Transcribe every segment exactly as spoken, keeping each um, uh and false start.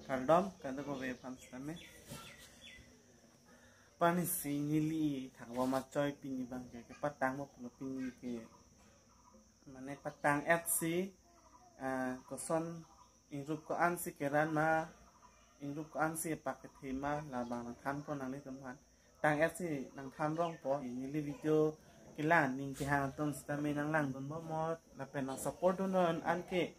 Kardom, kadokave aphan sitame. Pini si neli thakbom achoi pini abang ke, kepatangpo pulo pini ke. Mane patang-et si, ah, koson ingrup ko-an si keran ma, ingrup ko-an si pakethe ma, labang nangthanpo nanglitum aphan. Tang-et si nangthan rongpo, neli video kelang, ning kehang atum sitame nanglangdunbom, lapen nang support dun non anke.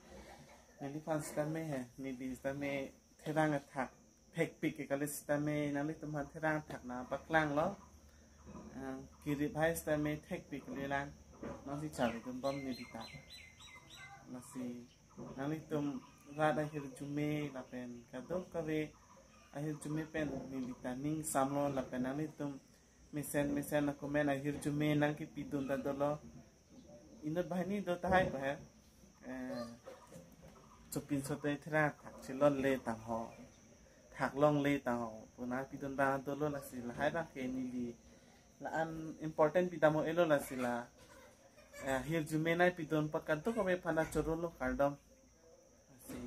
Neliphan sitame he, neli sitame therang athak thekpik ke kali sitame nanglitum aphan therang athak nangpaklanglo. Ah, kirip hai sitame thekpik kali lang. Non si charlidunbom neli ta. Lasi nanglitum rat ahirjume lapen kadokave ahirjume pen neli ta ning samlo lapen nanglitum mesen mesen a-comment ahirjume nangkepidun ta dolo. Inut banghini do tahai ko he. Eh, chopinso te therang athak chelongle tangho, thak longle tangho pu nangpidun abang dolo, lasi lahai abang ke neli la-an important pidam un-elo, lasi la, eh, ahirjume nangpidun apot kadokave aphan ta chorolo, kardom. Lasi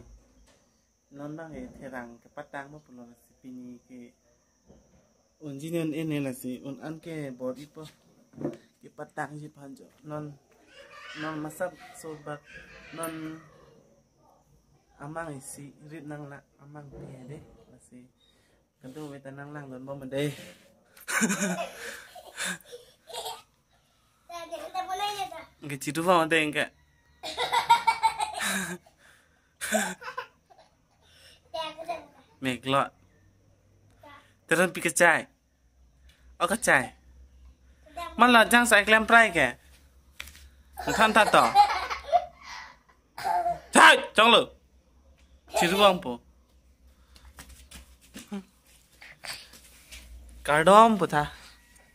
non abang ke therang kepatangpo pulo, lasi pini ke unji non ene, lasi un-an ke bor-ipo, kepatangji aphan jo. Non, non masak sobak, non amang isi rit nanglang, amang pi dei, lasi kadokave ta nanglangdunbom dei. Ke chiru bang dei ke. Meklo. Teron pi kachai. O kachai. Mala jang sai klem prai ke. Than tha to. Chai, chonglo. Chiru bangpo. Kardom pu tha.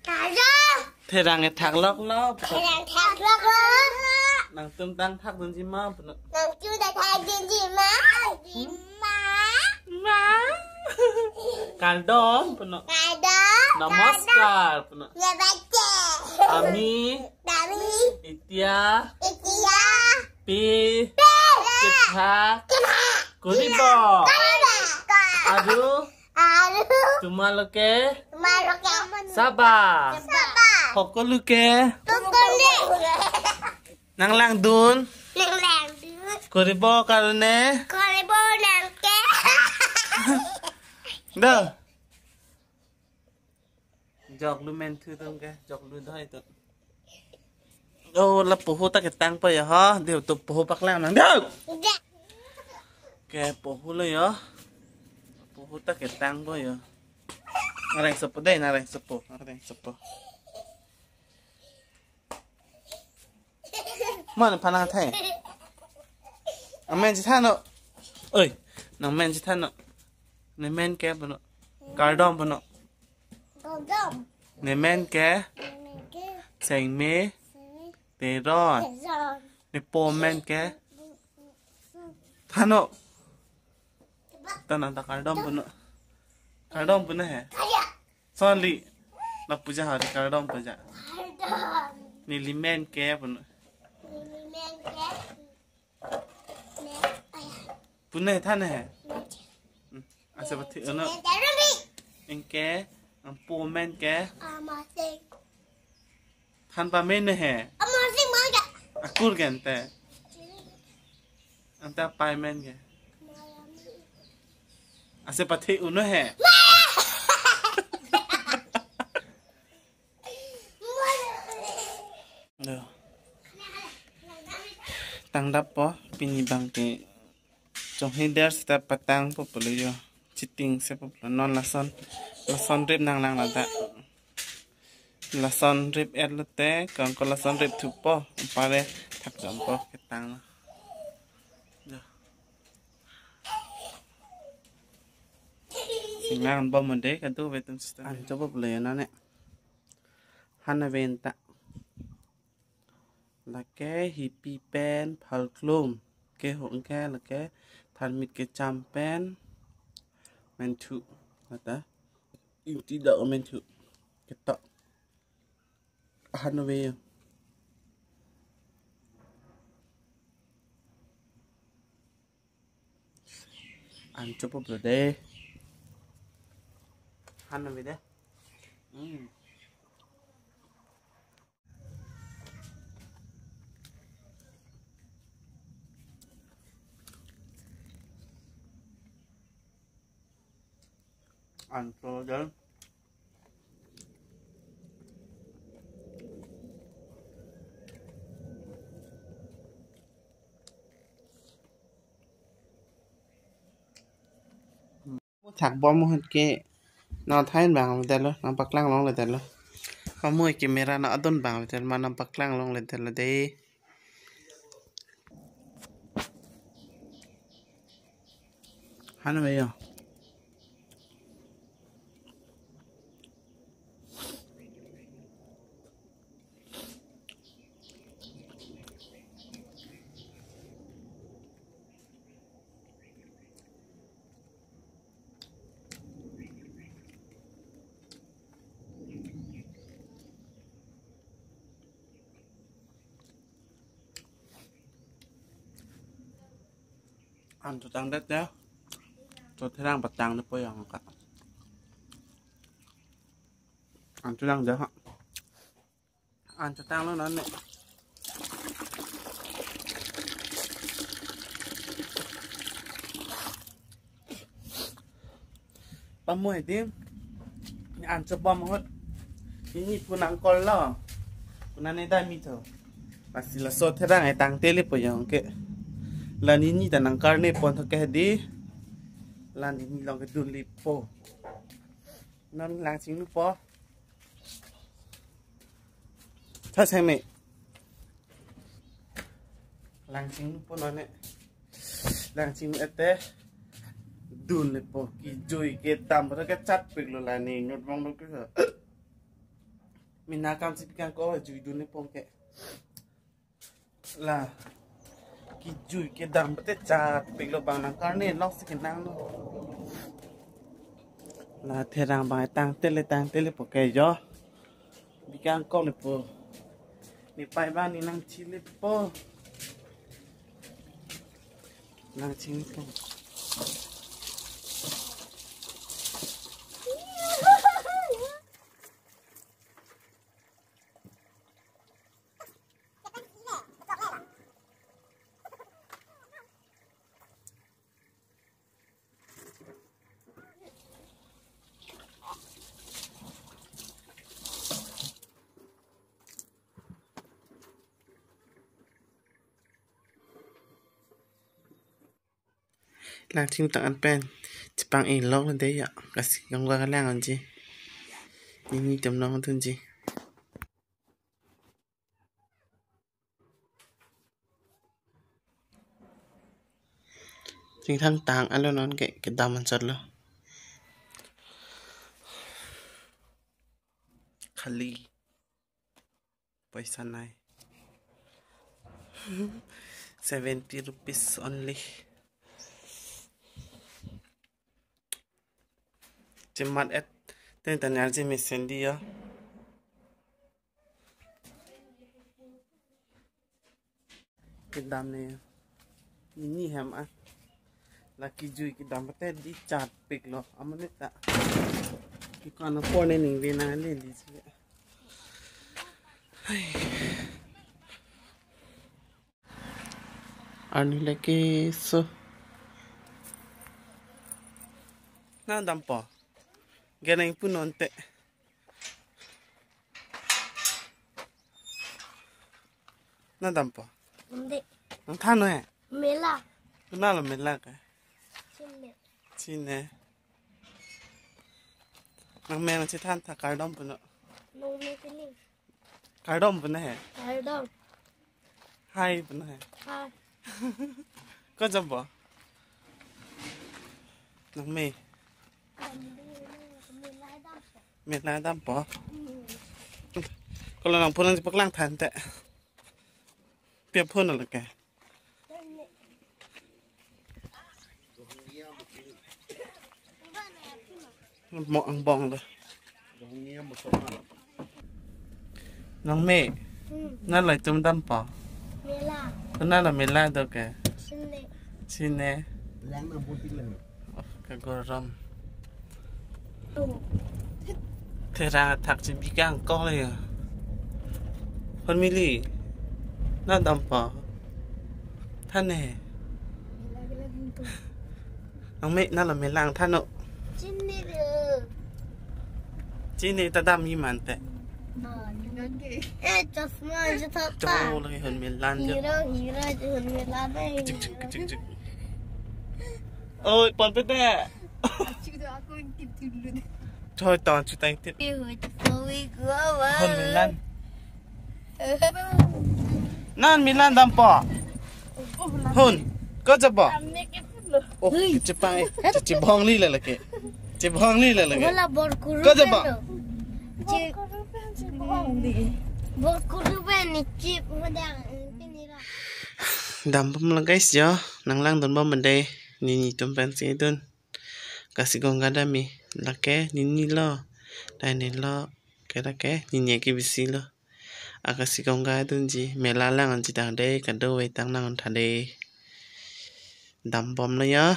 Kardom. Therang kethak loklo. Therang kethak loklo. Nangtum tang thakdunji ma puno. Nangtum tang thakdunji ma. Ji ma. Ma. Kardom puno. Kardom. Namaskar puno. Namaste. Ami. Ami. Etia. Etia. Pe. Pe. Kethak. Kethak. Koribo. Koribo. Aru. Aru. Tomaloke. Tomaloke. Saba. Saba. Hokoluke. Hokoluke. Nanglangdun. Nanglangdun. Koribo karone. Koribo nangke. Do. Joklu menthu atum ke, joklu doi atum. Oh, la poho ta ketangpo ya ho. Dei, to poho paklang nang. Dei. Ke poho lo ya. Poho ta ketangpo ya. Nareng sopo dei, nareng sopo, nareng sopo. Mana phanang thai? Amen chethano. Oi, nangmen chethano. Nemen ke puno. Kardom puno. Kardom. Nemen ke. Nemen ke. Chengme. Chengme. Teron. Teron. Nepo men ke. Thano. Tana ta kardom puno. Kardom puno he. Kaya. Soli. La puja hari kardom puja. Kardom. Neli men ke puno. Neli men ke. Puno he, thano he. Hmm. Ase pathi uno. Anke, angpo men ke. Than pamen he. Akur ke ante. Ante apai men ke. Ase pathi uno he. Do. Tangdappo pini abang ke. Chonghi der seta patangpo pulo yo. Cheating sepo pulo. Non lason, lason rip nanglang lata. Lason rip-et lote, kangko lason rip thupo, pare thakdampo ketang. Do. Singang bom mode kadu vetum sita. An chopo pulo yo nane. Han aven ta. Lake hipi pen phalklum. Ke hong ke lake tharmit kecham pen menthu. Lata. Ingti dak menthu. Ketok. Han ave. An chopo bro de. Han na bide. Hmm. An chopo de. Thak bom ahut ke nangthan bang le detlo, nangpaklang longle detlo. Pamoi ke camera nang adon bang le det ma nangpaklang longle detlo de. Han ve yo. An chotang det ya. Cho therang patang ne po yang ka. An chotang det ha. An chotang lo non ne. Pamoi di an chobom ahut. Nini pu nangkol lo. Pu nane dai mi tho. Lasi laso therang etang tele po yang ke. La nini ta nangkarne pon tho ke di. La nini long kedun le po. Non lang chinglu po. Tha seng me. Lang chinglu po non ne. Lang chinglu et te. Dun le po kejui kedam pu ta kechatpik lo la ne nyut vang lo ke. Mena kam si pi kangkok jui dun le po ke. La kejui kedam pu te chatpik lo bang nangkarne lok si kenang lo. La therang bang etang tele tang tele po ke yo. Pi kangkok le po. Ne pai bang ne nangchi le po. Nangchi le po. Lang chingtang an pen chepang-e lok le de ya. Kasi kangwa kalang anji. Nini tem long tunji. Chingthang tang alo non ke kedam anchot lo. Khali. Paisa nai. Seventy rupees only. Chemat et. Ten tanyar je mesen di ya. Kedam ne. Nini hem a. La kejui kedam pate di chatpik lo. Amonit ta. Ki kana pone ning ve na le di si. Hai. Arni lake so. Nangdampo. Geneng punon te. Nangdampo. Inde. Nangthan he. Mela. Kunalo mela ke. Chine. Chine. Nangme nangchethan tha kardom puno. Nangme kini. Kardom puno he. Kardom. Hai puno he. Hai. Ko jampo. Nangme. Mela dampo. Mela dampo. Hmm. Kalau nang pulang cepat lang than te. Pia phone lake. Mo angbong da. Nangme. Hmm. Nanglitum dampo. Mela. Nanglitum mela do ke. Chine. Chine. Lang na buti lang. Gorom. Therang athak chebi kangkok le ya. Hon mili. Na dampo. Than ne. Nangme nalo melang than non. Chini de. Chini ta dam-i mante. Eh, chosma je thap ta. To lagi hon melan je. Hero, hero je hon melan de. Chik, chik, chik, chik. Oi, pon pete. Chik do ako intip intip dulu. Choi ton chutang tip. Hon melan. Nan melan dampo. Hon. Ko jabo. Oh, chepang eh. Chebong li le lake. Chebong li le lake. Wala bor kuru. Ko jabo. Bor kuru pen ni chip mo dang. Dambom lo guys jo. Nanglang dunbom mande. Nini atum pensi dun. Kasi gongga dam-i. Lake nini lo. Dai ne lo. Ke lake nini ke bisi lo. Akasi gongga dunji, mela lang anji tang de, kado wetang nang tha de. Dambom lo ya.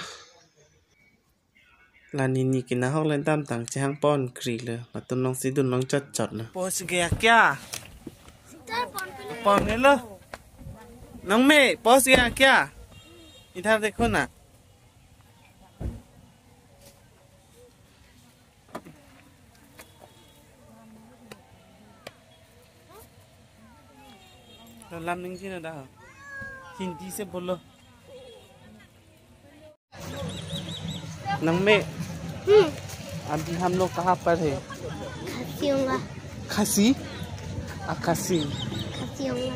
La nini kina hok le dam tang chehang pon kri le. Latum nong si dun long chot chot na. Pos gaya kya? Pon ne lo. Nangme, pos gaya kya? Idhar dekho na. Lam ningji na da. Hindi se bolo. Nangme. Hmm. Abhi hum log kahan par hai? Khasi aunga. Khasi? Ah, Khasi. Khasi aunga.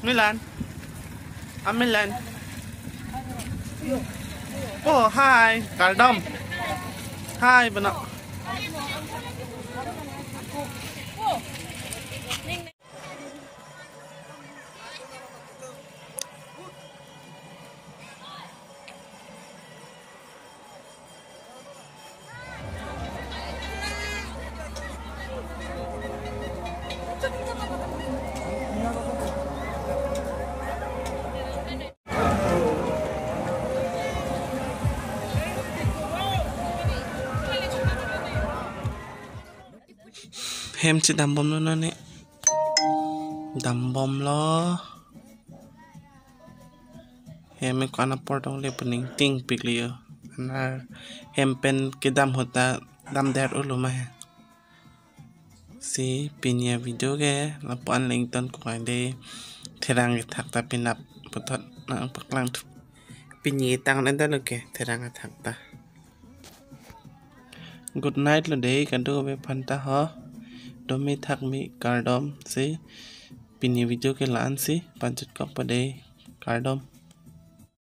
Milan. Ah, Milan. Oh, hi. Kardom. Hi, bana. Hem chedambom lo nane. Dambom lo. Hem ko-an apor tong le pu ningting pik le yo. Anar hem pen kedam ahut ta damdet ulo ma he. Si pini avideo ke lapu-an le ington ko ai de, therang kethak ta penap puthot nangpaklang thu. Pini tang nang ta lo ke therang kethak ta. Good night lo de kado-kave aphan ta ho. Dome thakme kardom si. Pini video ke la-an si, panchut kok pa de, kardom.